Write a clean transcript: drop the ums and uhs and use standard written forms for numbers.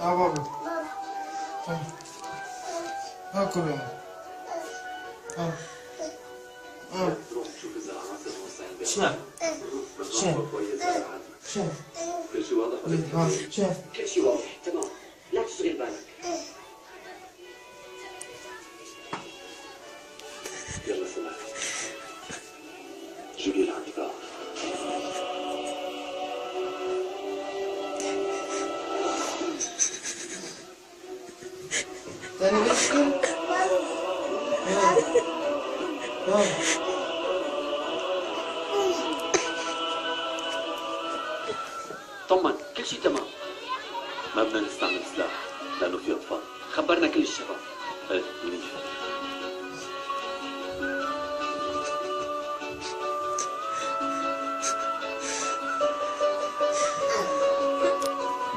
اه بابا. اه اكل يعني. اه اه شنو؟ شنو؟ شنو؟ كل شيء واضح ولا؟ شنو؟ كل شيء واضح تمام، لا تشغل بالك. يلا سلام. جيبي لعندي بقى. تاني بيشكي؟ طمن، كل شيء تمام. ما بدنا نستعمل سلاح لأنه في أطفال. خبرنا كل الشباب. ايه منيح.